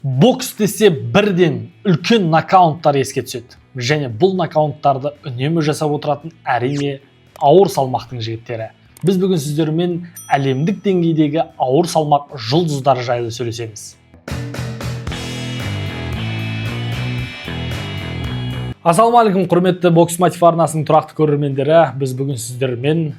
Бокс десе, бірден үлкен нокауттар еске түседі және бұл нокауттарды үнемі жасап отыратын, әрине, ауыр салмақтың жігіттері. Біз бүгін сіздермен әлемдік деңгейдегі ауыр салмақ жұлдыздары жайлы сөйлесеміз. Ассалаумағалейкум, құрметті Бокс Мотив арнасының тұрақты көрермендері! Біз бүгін сіздермен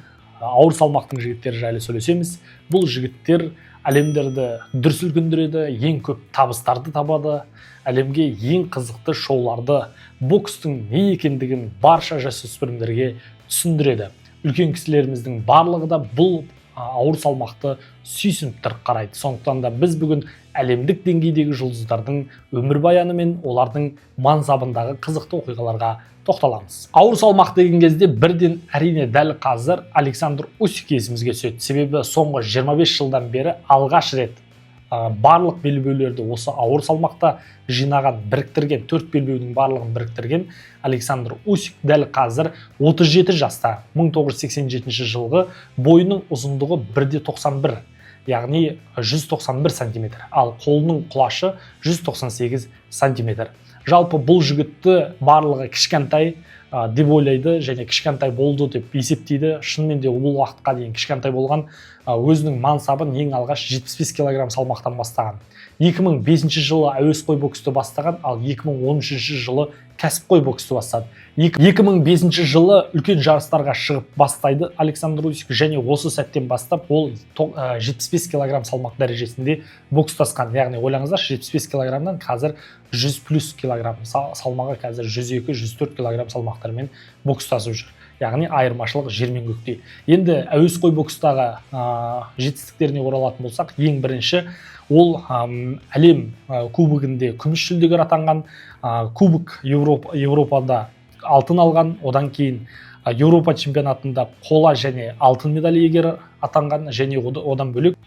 ауыр салмақтың жігіттері жайлы сөйлесеміз. Бұл жігіттер әлемдерді дүр сілкіндіреді, ең көп табыстарды табады, әлемге ең қызықты шоуларды, бокстың не екендігін барша жасөспірімдерге түсіндіреді. Үлкен кісілеріміздің барлығы да бұл ауыр салмақты сүйсініп тұрып қарайды. Сондықтан да біз бүгін әлемдік деңгейдегі жұлдыздардың өмірбаяны мен олардың мансабындағы қызықты оқиғаларға тоқталамыз. Ауыр салмақ деген кезде бірден, әрине, дәл қазір Александр Усик есімізге түседі. Себебі соңғы 25 жылдан бері алғаш рет барлық белбеулерді осы ауыр салмақта жинаған, біріктірген, төрт белбеудің барлығын біріктірген Александр Усик дәл қазір 37 жаста, 1987 жылғы, бойының ұзындығы 1,91, яғни 191 сантиметр, ал қолының құлашы 198 сантиметр. Жалпы бұл жігітті барлығы кішкентай деп ойлайды және кішкентай болды деп есептейді. Шынымен де бұл уақытқа дейін кішкентай болған. Өзінің мансабын ең алғаш 75 килограмм салмақтан бастаған. 2005 жылы әуесқой боксты бастаған, ал 2013 жылы кәсіпқой боксты бастады. 2005 жылы үлкен жарыстарға шығып бастайды Александр Усик және осы сәттен бастап ол 75 килограмм салмақ дәрежесінде бокстасқан. Яғни ойлаңыздаршы, 75 килограммнан қазір 100 плюс килограмм салмағы, қазір 102-104 килограмм салмақтармен бокстасып жүр. Яғни айырмашылық жер мен көктей. Енді әуесқой бокстағы жетістіктеріне оралатын болсақ, ең бірінші ол әлем кубогінде күміс жүлдегер атанған, кубок Европада алтын алған, одан кейін Еуропа чемпионатында қола және алтын медаль иегері атанған және одан бөлек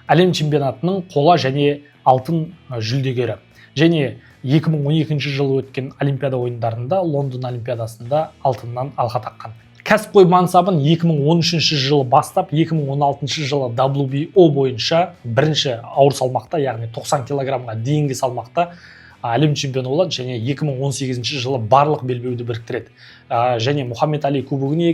әлем чемпионатының қола және алтын жүлдегері және 2012 жылы өткен Олимпиада ойындарында, Лондон Олимпиадасында алтыннан алқа таққан. Кәсіпқой мансабын 2013 жылы бастап, 2016 жылы WBO бойынша бірінші ауыр салмақта, яғни 90 килограммға дейінгі салмақта әлем чемпионы болады және 2018 жылы барлық белбеуді біріктіреді. Және Мұхаммед Али кубогының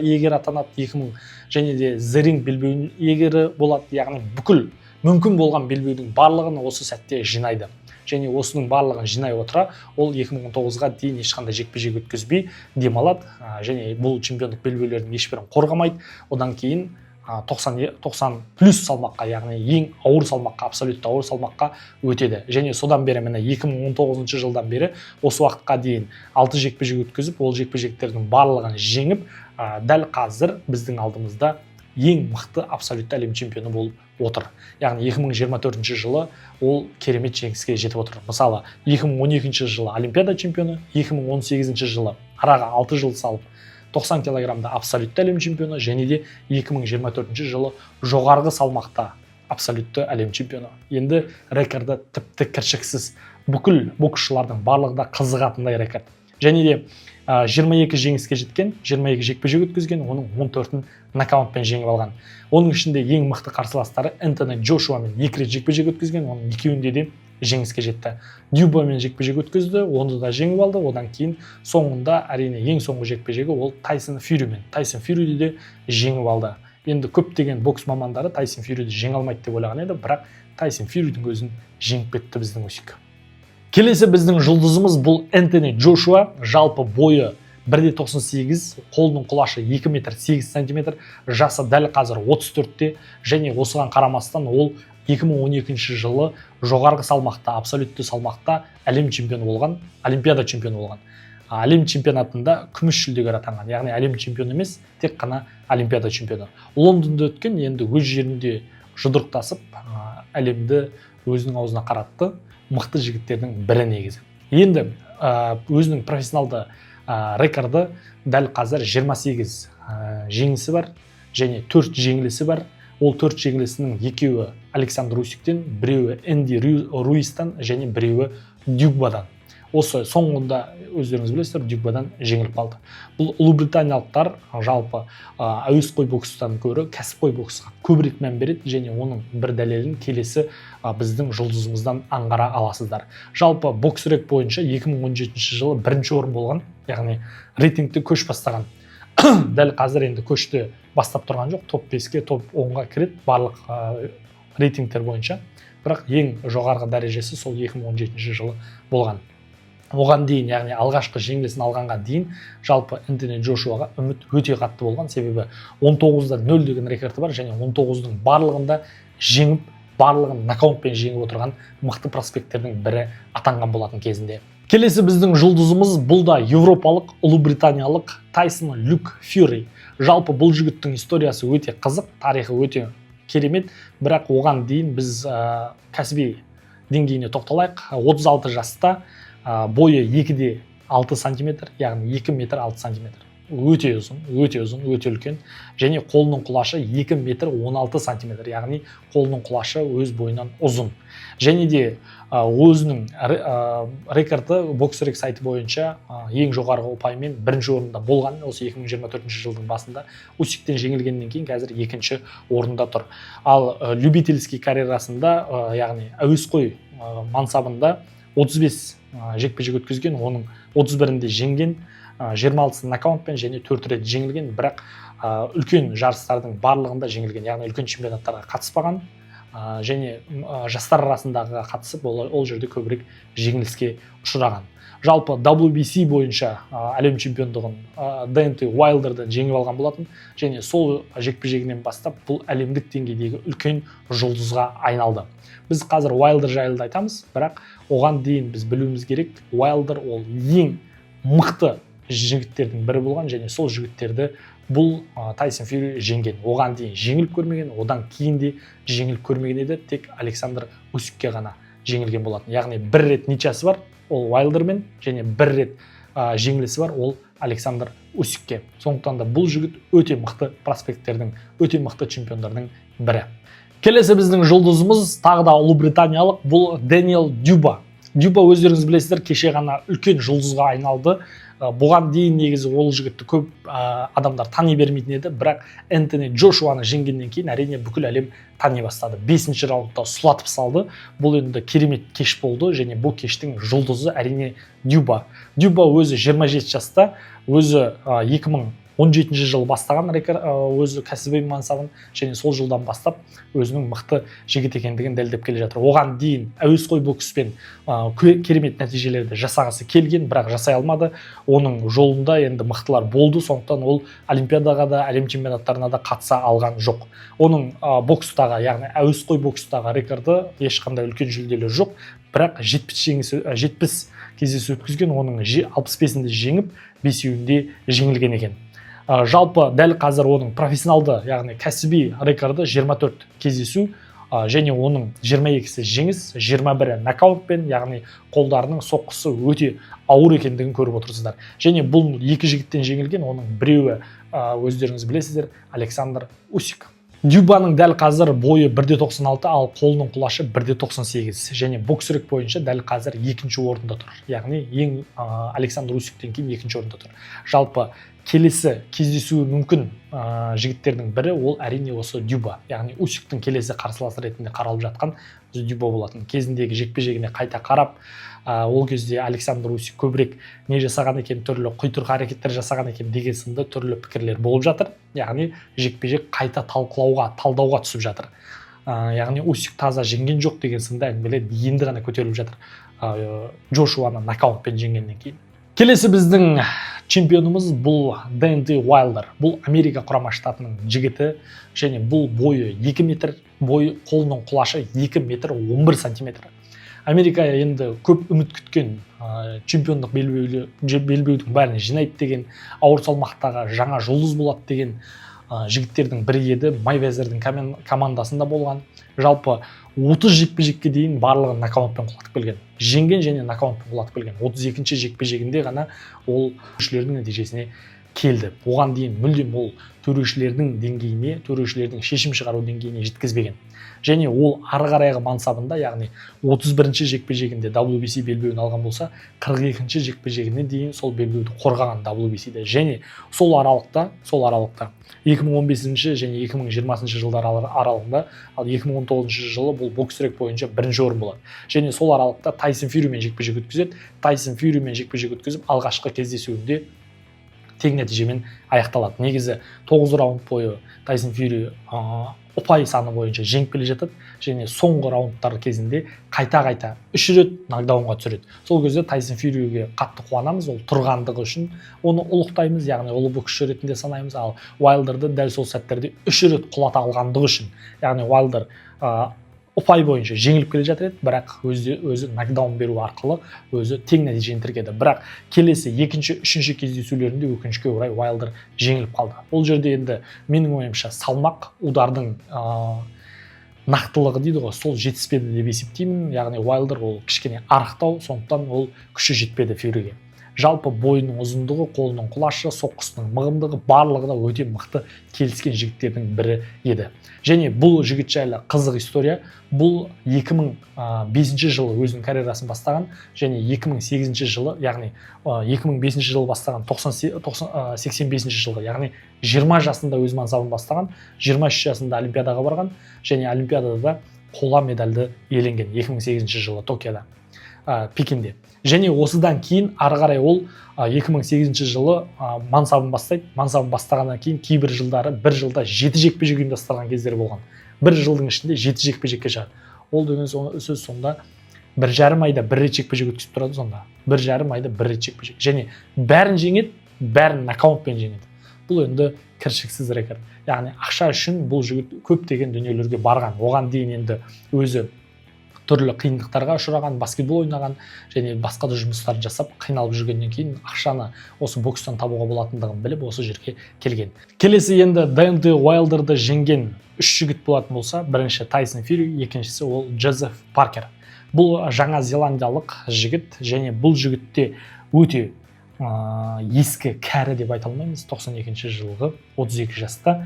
иегері атанады 2000 және де The Ring белбеуінің иегері болады. Яғни бүкіл мүмкін болған белбеудің барлығын осы сәтте жинайды және осының барлығын жинай отыра ол 2019-ға дейін ешқандай жекпе-жек өткізбей демалады және бұл чемпиондық белбеулердің ешбірін қорғамайды. Одан кейін 90, 90 плюс салмаққа, яғни ең ауыр салмаққа, абсолютті ауыр салмаққа өтеді және содан бері, міне, 2019 жылдан бері осы уақытқа дейін 6 жекпе-жек өткізіп, ол жекпе-жектердің барлығын жеңіп, дәл қазір біздің алдымызда ең мықты абсолютті әлем чемпионы болып отыр. Яғни 2024 жылы ол керемет жеңіске жетіп отыр. Мысалы, 2012 жылы Олимпиада чемпионы, 2018 жылы араға 6 жыл салып 90 килограммда абсолютті әлем чемпионы және де 2024 жылы жоғарғы салмақта абсолютті әлем чемпионы. Енді рекорды тіпті кіршіксіз, бүкіл боксшылардың барлығы да қызығатындай рекорд. Және де 22 жеңіске жеткен, 22 жекпе-жек өткізген, оның 14-ін нокаутпен жеңіп алған. Оның ішінде ең мықты қарсыластары Энтони Джошуамен екі рет жекпе-жек өткізген, оның екеуінде де жеңіске жетті. Дюбамен жекпе-жек өткізді, оны да жеңіп алды. Одан кейін соңында, әрине, ең соңғы жекпе-жегі ол Тайсон Фьюримен. Тайсон Фьюриді де жеңіп алды. Енді көптеген бокс мамандары Тайсон Фьюриді жеңе алмайды деп ойлаған еді, бірақ Тайсон Фьюридің өзін жеңіп кетті біздің Усик. Келесі біздің жұлдызымыз бұл Энтони Джошуа. Жалпы бойы 1,98, қолының құлашы 2 метр 8 сантиметр, жасы дәл қазір 34-те және осыған қарамастан ол 2012 жылы жоғарғы салмақта, абсолютті салмақта әлем чемпионы болған, Олимпиада чемпионы болған. Әлем чемпионатында күміс жүлдегер атанған, яғни әлем чемпионы емес, тек қана Олимпиада чемпионы. Лондонда өткен, енді өз жерінде жұдырықтасып, әлемді өзінің аузына қаратты. Мықты жігіттердің бірі негізі. Енді өзінің профессионалды рекорды дәл қазір 28 жеңісі бар және 4 жеңілісі бар. Ол 4 жеңілісінің екеуі Александр Усиктен, біреуі Энди Руистан және біреуі Дюбадан. Осы соңында, өздеріңіз білесіздер, Дюбадан жеңіліп қалды. Бұл ұлыбританиялықтар жалпы әуесқой бокстан гөрі кәсіпқой боксқа көбірек мән береді және оның бір дәлелін келесі біздің жұлдызымыздан аңғара аласыздар. Жалпы BoxRec бойынша 2017 жылы бірінші орын болған, яғни рейтингті көш бастаған. Дәл қазір енді көшті бастап тұрған жоқ, топ 5-ке, топ 10-ға кіреді барлық рейтингтер бойынша, бірақ ең жоғарғы дәрежесі сол 2017 жылы болған. Оған дейін, яғни алғашқы жеңілісін алғанға дейін, жалпы Энтони Джошуаға үміт өте қатты болған, себебі 19-да 0 деген рекорды бар және 19-дың барлығында жеңіп, барлығын нокаутпен жеңіп отырған мықты проспекттердің бірі атанған болатын кезінде. Келесі біздің жұлдызымыз, бұл да европалық, ұлыбританиялық Тайсон Люк Фьюри. Жалпы бұл жігіттің историясы өте қызық, тарихы өте керемет, бірақ оған дейін біз кәсіби деңгейіне тоқталайық. 36 жаста, бойы 2-де 6 сантиметр, яғни 2 метр 6 сантиметр, өте ұзын, өте ұзын, өте үлкен, және қолының құлашы 2 метр 16 сантиметр, яғни қолының құлашы өз бойынан ұзын. Және де өзінің рекорды BoxRec сайты бойынша ең жоғарғы ұпаймен бірінші орында болған осы 2024 жылдың басында. Усиктен жеңілгеннен кейін қазір екінші орында тұр. Ал любительский карьерасында, яғни әуесқой мансабында 35 жекпе-жек өткізген, оның 31-інде жеңген, 26-сын нокаутпен және 4 рет жеңілген, бірақ үлкен жарыстардың барлығында жеңілген, яғни үлкен чемпионаттарға қатыспаған және жастар арасындағыға қатысып, ол жерде көбірек жеңіліске ұшыраған. Жалпы WBC бойынша әлем чемпиондығын Деонтей Уайлдерден жеңіп алған болатын және сол жекпе-жегінен бастап бұл әлемдік деңгейдегі үлкен жұлдызға айналды. Біз қазір Уайлдер жайлы да айтамыз, бірақ оған дейін біз білуіміз керек, Уайлдер ол ең мықты жігіттердің бірі болған және сол жігіттерді бұл Тайсон Фьюри жеңген. Оған дейін жеңіліп көрмеген, одан кейін де жеңіліп көрмеген еді, тек Александр Усикке ғана жеңілген болатын. Яғни бір рет ничьясы бар, ол Уайлдермен, және бір рет жеңілісі бар, ол Александр Усикке. Сондықтан да бұл жігіт өте мықты проспекттердің, өте мықты чемпиондардың бірі. Келесі біздің жұлдызымыз тағы да ұлыбританиялық, бұл Дэниел Дюба. Дюба, өздеріңіз білесіздер, кеше ғана үлкен жұлдызға айналды. Бұған дейін негізі ол жігітті көп адамдар тани бермейтін еді, бірақ Энтони Джошуаны жеңгеннен кейін, әрине, бүкіл әлем тани бастады. Бесінші раундта сұлатып салды. Бұл енді керемет кеш болды және бұл кештің жұлдызы, әрине, Дюба. Дюба өзі 27 жаста, өзі 2017 жылы бастаған өзі кәсіби мансабын және сол жылдан бастап өзінің мықты жігіт екендігін дәлелдеп келе жатыр. Оған дейін әуесқой бокспен керемет нәтижелерді жасағысы келген, бірақ жасай алмады. Оның жолында енді мықтылар болды, сондықтан ол олимпиадаға да, әлем чемпионаттарына да қатыса алған жоқ. Оның бокстағы, яғни әуесқой бокстағы рекорды ешқандай үлкен жүлделер жоқ, бірақ 70 жеңісі, 70 кездесу өткізген, оның 65-інде жеңіп, бесеуінде жеңілген екен. Жалпы дәл қазір оның профессионалды, яғни кәсіби рекорды 24 кездесу және оның 22-сі жеңіс, 21-і нокаутпен, яғни қолдарының соққысы өте ауыр екендігін көріп отырсыздар. Және бұл екі жігіттен жеңілген, оның біреуі, өздеріңіз білесіздер, Александр Усик. Дюбаның дәл қазір бойы 1,96, ал қолының құлашы 1,98 және BoxRec бойынша дәл қазір екінші орында тұр, яғни ең Александр Усиктен кейін екінші орында тұр. Жалпы келесі кездесуі мүмкін жігіттердің бірі ол, әрине, осы Дюба, яғни Усиктің келесі қарсыласы ретінде қаралып жатқан осы Дюба болатын. Кезіндегі жекпе жегіне қайта қарап, ол кезде Александр Усик көбірек не жасаған екен, түрлі құйтырқы әрекеттер жасаған екен деген сынды түрлі пікірлер болып жатыр, яғни жекпе жек қайта талқылауға, талдауға түсіп жатыр. Яғни Усик таза жеңген жоқ деген сынды әңгімелер енді ғана көтеріліп жатыр Джошуаны нокаутпен жеңгеннен кейін. Келесі біздің чемпионымыз бұл Деонтей Уайлдер. Бұл Америка Құрама Штатының жігіті және бұл бойы 2 метр, бойы, қолының құлашы 2 метр 11 сантиметр. Америка енді көп үміт күткен, чемпиондық белбеудің бәрін жинайды деген, ауыр салмақтағы жаңа жұлдыз болады деген жігіттердің бірі еді. Майвезердің командасында болған. Жалпы 30 жекпе-жекке дейін барлығын нокаутпен құлатып келген, жеңген және нокаутпен құлатып келген. 32-ші жекпе-жегінде ғана ол төрешілердің нәтижесіне Келді. Оған дейін мүлдем ол төрешілердің деңгейіне, төрешілердің шешім шығару деңгейіне жеткізбеген. Және ол ары қарайғы мансабында, яғни 31-ші жекпе-жегінде WBC белбеуін алған болса, 42-ші жекпе-жегіне дейін сол белбеуді қорғаған WBC-де. Және сол аралықта 2015 және 2020 жылдар аралығында, ал 2019 жылы бұл BoxRec бойынша бірінші орын болады. Және сол аралықта Тайсон Фьюримен жекпе-жек өткізеді. Тайсон Фьюримен жекпе-жек өткізіп, алғашқы кездесуінде тең нәтижемен аяқталады. Негізі 9 раунд бойы Тайсон Фьюри ұпай саны бойынша жеңіп келе жатады және соңғы раундтар кезінде қайта қайта үш рет нокдаунға түсіреді. Сол кезде Тайсон Фьюриге қатты қуанамыз, ол тұрғандығы үшін оны ұлықтаймыз, яғни ұлы боксшы ретінде санаймыз. Ал Уайлдерді дәл сол сәттерде үш рет құлата алғандығы үшін, яғни Уайлдер ұпай бойынша жеңіліп келе жатыр еді, бірақ өзі нокдаун беру арқылы өзі тең нәтижені тіркеді. Бірақ келесі екінші, үшінші кездесулерінде, өкінішке орай, Уайлдер жеңіліп қалды. Ол жерде енді менің ойымша, салмақ, удардың нақтылығы дейді ғой, сол жетіспеді деп есептеймін. Яғни Уайлдер ол кішкене арықтау, сондықтан ол күші жетпеді Фьюриге. Жалпы бойының ұзындығы, қолының құлашы, соққысының мығымдығы, барлығы да өте мықты келіскен жігіттердің бірі еді. Және бұл жігіт жайлы қызық история: бұл 2005 жылы өзінің карьерасын бастаған және 2008 жылы, яғни 2005 жылы бастаған, 90, 90, 85 жылғы, яғни 20 жасында өз мансабын бастаған, 23 жасында Олимпиадаға барған және Олимпиадада қола медальді иеленген 2008 жылы Токиода, Пекинде. Және осыдан кейін ары қарай ол 2008 жылы мансабын бастайды. Мансабын бастағаннан кейін кейбір жылдары бір жылда жеті жекпе жек ұйымдастырған кездері болған. Бір жылдың ішінде жеті жекпе жекке шығады. Ол деген сөз сонда 1,5 айда бір рет жекпе жек өткізіп тұрады. Сонда 1,5 айда бір рет жекпе жек және бәрін жеңеді, бәрін нокаутпен жеңеді. Бұл енді кіршіксіз рекорд. Яғни ақша үшін бұл жігіт көптеген дүниелерге барған. Оған дейін енді өзі түрлі қиындықтарға ұшыраған, баскетбол ойнаған және басқа да жұмыстар жасап қиналып жүргеннен кейін, ақшаны осы бокстан табуға болатындығын біліп, осы жерге келген. Келесі енді Деонтей Уайлдерді жеңген үш жігіт болатын болса, бірінші Тайсон Фьюри, екіншісі ол Джозеф Паркер. Бұл жаңа зеландиялық жігіт және бұл жігітте өте ескі, кәрі деп айта алмаймыз, 92 жылғы, 32 жаста,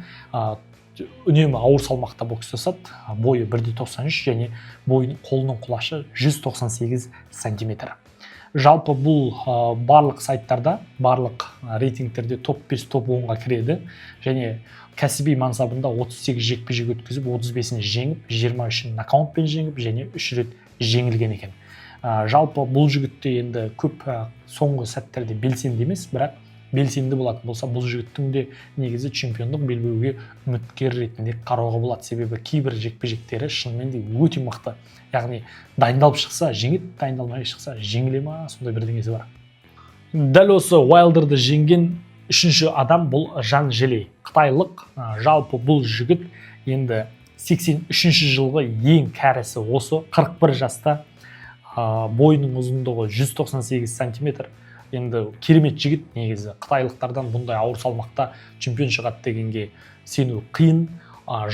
үнемі ауыр салмақта бокстасады. Бойы 1,93 және бойының, қолының құлашы 198 сантиметр. Жалпы бұл барлық сайттарда, барлық рейтингтерде топ 5, топ 10-ға кіреді. Және кәсіби мансабында 38 жекпе жек өткізіп, 35-ін жеңіп, 23-ін нокаутпен жеңіп және үш рет жеңілген екен. Жалпы бұл жігітте енді көп соңғы сәттерде белсенді емес, бірақ белсенді болатын болса, бұл жігіттің де негізі чемпиондық белбеуге үміткер ретінде қарауға болады. Себебі кейбір жекпе жектері шынымен де өте мықты, яғни дайындалып шықса жеңеді, дайындалмай шықса жеңіле ма, сондай бірдеңесі бар. Дәл осы Уайлдерді жеңген үшінші адам бұл Жан Желей, қытайлық. Жалпы бұл жігіт енді 83 жылғы, ең кәрісі осы, 41 жаста, бойының ұзындығы 198 сантиметр. Енді керемет жігіт. Негізі қытайлықтардан бұндай ауыр салмақта чемпион шығады дегенге сену қиын.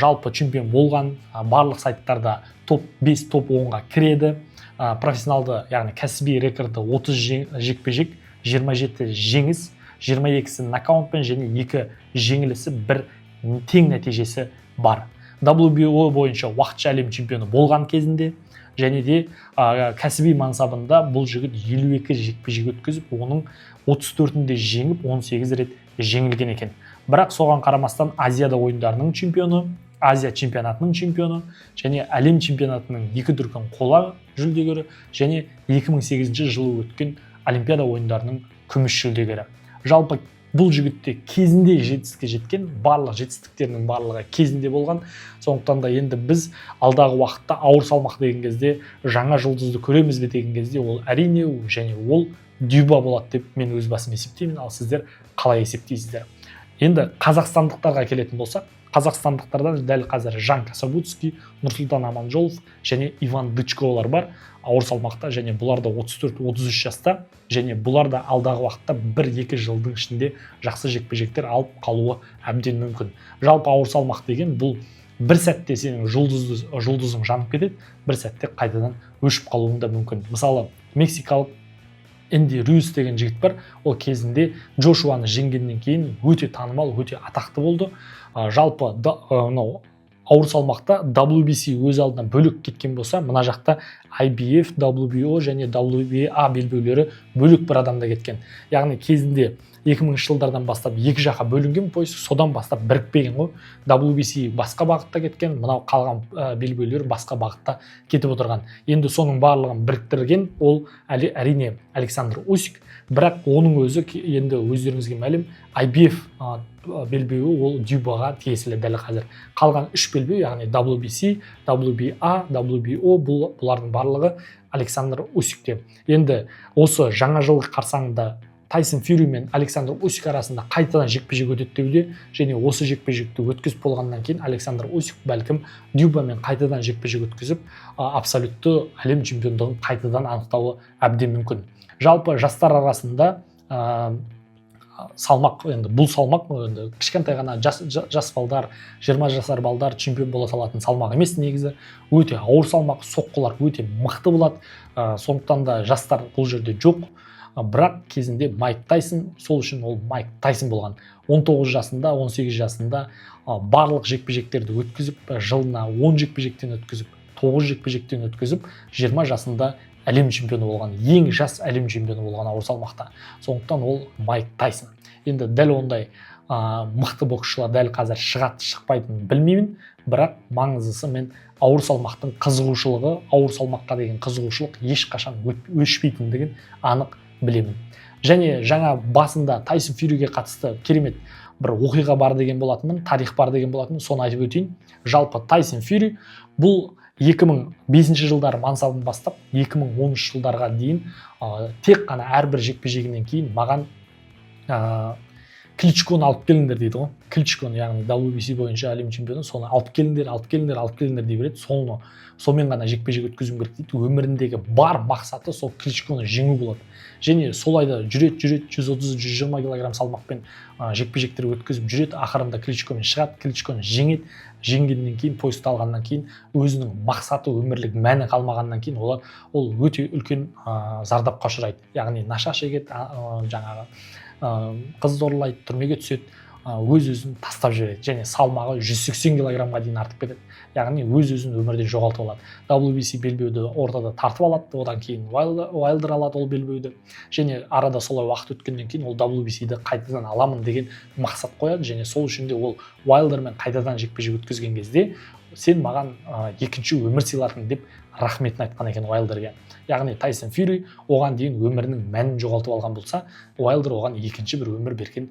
Жалпы чемпион болған, барлық сайттарда топ 5, топ 10-ға кіреді. Профессионалды, яғни кәсіби рекорды 30 жекпе-жек, 27 жеңіс, 22-сі нокаутпен және екі жеңілісі, бір тең нәтижесі бар. WBO бойынша уақытша әлем чемпионы болған кезінде. Және де кәсіби мансабында бұл жігіт 52 жекпе-жек өткізіп, оның 34-інде жеңіп, 18 рет жеңілген екен. Бірақ соған қарамастан Азияда ойындарының чемпионы, Азия чемпионатының чемпионы және әлем чемпионатының екі дүркін қола жүлдегері және 2008 жылы өткен Олимпиада ойындарының күміс жүлдегері. Жалпы бұл жігітте кезінде жетістікке жеткен, барлық жетістіктерінің барлығы кезінде болған. Сондықтан да енді біз алдағы уақытта ауыр салмақ деген кезде жаңа жұлдызды көреміз бе деген кезде, ол әрине және ол Дюба болады деп мен өз басым есептеймін. Ал сіздер қалай есептейсіздер? Енді қазақстандықтарға келетін болсақ, қазақстандықтардан дәл қазір Жан Касабуцкий, Нұрсұлтан Аманжолов және Иван Дычколар бар ауыр салмақта. Және бұлар да 34-33 жаста және бұлар да алдағы уақытта 1-2 жылдың ішінде жақсы жекпе-жектер алып қалуы әбден мүмкін. Жалпы ауыр салмақ деген бұл бір сәтте сенің жұлдызың жанып кетеді, бір сәтте қайтадан өшіп қалуың да мүмкін. Мысалы, мексикалық Энди Руис деген жігіт бар. Ол кезінде Джошуаны жеңгеннен кейін өте танымал, өте атақты болды. Жалпы мынау ауыр салмақта WBC өз алдына бөлек кеткен болса, мына жақта IBF, WBO және WBA белбеулері бөлек бір адамда кеткен. Яғни кезінде 2000 жылдардан бастап екі жаққа бөлінген пояс, содан бастап бірікпеген ғой. WBC басқа бағытта кеткен, мынау қалған белбеулер басқа бағытта кетіп отырған. Енді соның барлығын біріктірген ол әрине Александр Усик. Бірақ оның өзі енді өздеріңізге мәлім, IBF белбеуі ол Дюбаға тиесілі дәл қазір. Қалған үш белбеу, яғни WBC, WBA, WBO, бұлардың барлығы Александр Усикте. Енді осы жаңа жыл қарсаңында Тайсон Фьюри мен Александр Усик арасында қайтадан жекпе-жек өтеді деуде. Және осы жекпе-жекті өткізіп болғаннан кейін Александр Усик бәлкім Дюбамен қайтадан жекпе-жек өткізіп, абсолютті әлем чемпиондығын қайтадан анықтауы әбден мүмкін. Жалпы жастар арасында салмақ, енді бұл салмақ енді кішкентай ғана жас балдар, 20 жасар балдар чемпион бола салатын салмақ емес. Негізі өте ауыр салмақ, соққылар өте мықты болады, сондықтан да жастар бұл жерде жоқ. Бірақ кезінде Майк Тайсон, сол үшін ол Майк Тайсон болған. 19 жасында, 18 жасында барлық жекпе-жектерді өткізіп, жылына 10 жекпе-жектен өткізіп, 9 жекпе-жектен өткізіп, 20 жасында әлем чемпионы болған, ең жас әлем чемпионы болған ауыр салмақта. Сондықтан ол Майк Тайсон. Енді дәл ондай мықты боксшылар дәл қазір шығады, шықпайтынын білмеймін. Бірақ маңыздысы, мен ауыр салмақтың қызығушылығы, ауыр салмаққа деген қызығушылық ешқашан өшпейтіндігін анық білемін. Және жаңа басында Тайсон Фьюриге қатысты керемет бір оқиға бар деген болатынмын, тарих бар деген болатынмын, соны айтып өтейін. Жалпы Тайсон Фьюри бұл 2005 жылдары мансабын бастап, 2013 жылдарға дейін тек қана әрбір жекпе жегінен кейін «Маған Кличконы алып келіңдер» дейді ғой. Кличконы, яғни WBC бойынша әлем чемпионы, соны алып келіңдер, алып келіңдер, алып келіңдер дей береді. Соны, сонымен ғана жекпе жек өткізуім керек дейді. Өміріндегі бар мақсаты сол Кличконы жеңу болады. Және солай да жүреді, жүреді, 130-120 килограмм салмақпен жекпе жектер өткізіп жүреді. Ақырында Кличкомен шығады, Кличконы жеңеді. Жеңгеннен кейін, поясты алғаннан кейін, өзінің мақсаты, өмірлік мәні қалмағаннан кейін ол өте үлкен зардапқа ұшырайды. Яғни наша шегеді, жаңағы қыз зорлайды, түрмеге түседі, өз өзін тастап жібереді және салмағы 180 килограммға дейін артып кетеді. Яғни өз өзін өмірден жоғалтып алады. WBC белбеуді ортада тартып алады, одан кейін Уайлдер алады ол белбеуді. Және арада солай уақыт өткеннен кейін ол WBC-ді қайтадан аламын деген мақсат қояды. Және сол үшін де ол Уайлдермен қайтадан жекпе жек өткізген кезде «Сен маған екінші өмір сыйладың» деп рахметін айтқан екен Уайлдерге. Яғни Тайсон Фьюри оған дейін өмірінің мәнін жоғалтып алған болса, Уайлдер оған екінші бір өмір берген,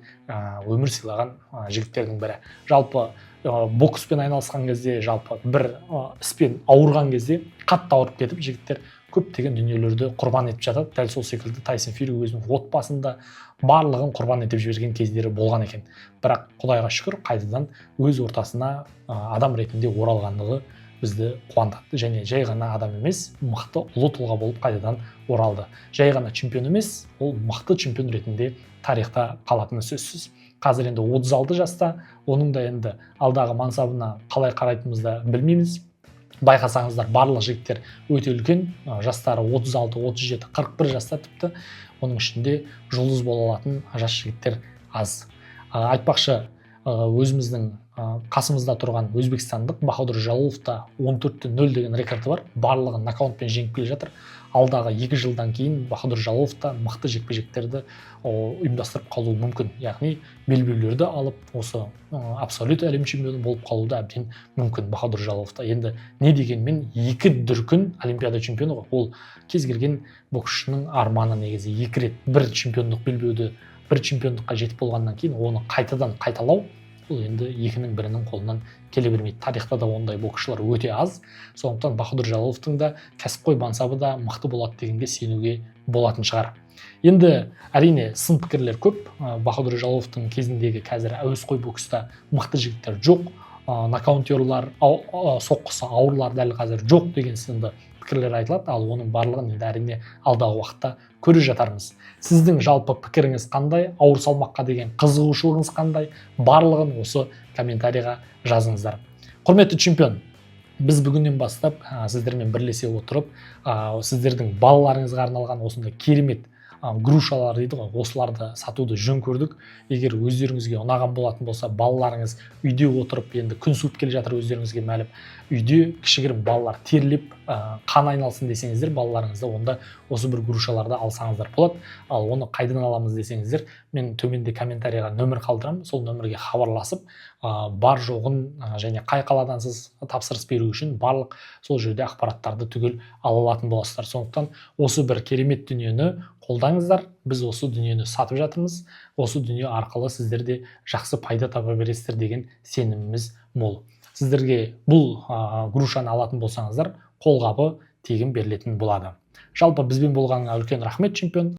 өмір сыйлаған жігіттердің бірі. Жалпы бокспен айналысқан кезде, жалпы бір іспен ауырған кезде, қатты ауырып кетіп, жігіттер көптеген дүниелерді құрбан етіп жатады. Дәл сол секілді Тайсон Фьюри өзінің отбасында барлығын құрбан етіп жіберген кездері болған екен. Бірақ құдайға шүкір, қайтадан өз ортасына адам ретінде оралғандығы бізді қуантады. Және жай ғана адам емес, мықты ұлы тұлға болып қайтадан оралды. Жай ғана чемпион емес, ол мықты чемпион ретінде тарихта қалатыны сөзсіз. Қазір енді 36 жаста, оның да енді алдағы мансабына қалай қарайтынымызды да білмейміз. Байқасаңыздар, барлық жігіттер өте үлкен, жастары 36, 37, 41 жаста тіпті. Оның ішінде жұлдыз бола алатын жас жігіттер аз. Айтпақшы, өзіміздің қасымызда тұрған өзбекстандық Баходир Жалоловта 14-0 деген рекорды бар, барлығын нокаутпен жеңіп келе жатыр. Алдағы 2 жылдан кейін Баходир Жалолов та мықты жекпе жектерді ұйымдастырып қалуы мүмкін. Яғни белбеулерді алып, осы абсолют әлем чемпионы болып қалуы да әбден мүмкін Баходир Жалолов та. Енді не дегенмен екі дүркін олимпиада чемпионы ғой. Ол кез келген боксшының арманы негізі, екі рет бір чемпиондық белбеуді, бір чемпиондыққа жетіп болғаннан кейін оны қайтадан қайталау, бұл енді екінің бірінің қолынан келе бермейді. Тарихта да ондай боксшылар өте аз. Сондықтан Баходир Жалоловтың да кәсіпқой мансабы да мықты болады дегенге сенуге болатын шығар. Енді әрине сын пікірлер көп. Баходир Жалоловтың кезіндегі қазір әуесқой бокста мықты жігіттер жоқ, нокаутерлар, соққысы ауырлар дәл қазір жоқ деген сынды пікірлер айтылады. Ал оның барлығын енді әрине алдағы уақытта көре жатармыз. Сіздің жалпы пікіріңіз қандай? Ауыр салмаққа деген қызығушылығыңыз қандай? Барлығын осы комментарийға жазыңыздар. Құрметті чемпион, біз бүгіннен бастап сіздермен бірлесе отырып, сіздердің балаларыңызға арналған осындай керемет Грушалар дейді ғой, осыларды сатуды жөн көрдік. Егер өздеріңізге ұнаған болатын болса, балаларыңыз үйде отырып, енді күн суып келе жатыр, өздеріңізге мәлім, үйде кішігірім балалар терлеп, қан айналсын десеңіздер балаларыңызды, онда осы бір грушаларды алсаңыздар болады. Ал оны қайдан аламыз десеңіздер, мен төменде комментарийға нөмір қалдырамын. Сол нөмірге хабарласып, бар жоғын және қай қаладансыз, тапсырыс беру үшін барлық сол жерде ақпараттарды түгел ала алатын боласыздар. Сондықтан осы бір керемет дүниені қолдаңыздар. Біз осы дүниені сатып жатырмыз. Осы дүние арқылы сіздер де жақсы пайда таба бересіздер деген сеніміміз мол. Сіздерге бұл грушаны алатын болсаңыздар, қолғабы тегін берілетін болады. Жалпы, бізбен болғаныңа үлкен рахмет, чемпион.